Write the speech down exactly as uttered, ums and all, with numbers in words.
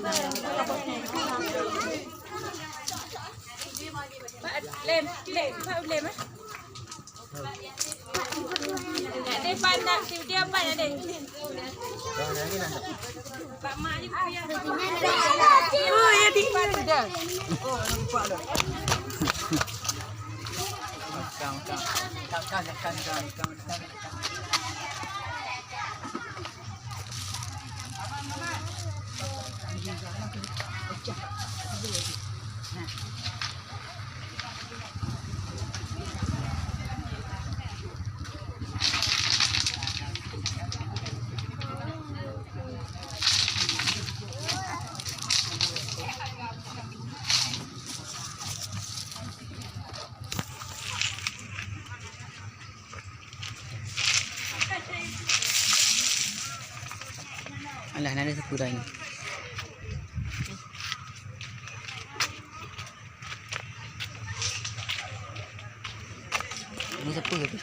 Lem, lem, Pak, lem, eh. Ada pan nak, dia pan ada. Pak Mak ni dia. Oh, ya, di. Alah, na ada sapeue dah ini. Ini sapeue tu?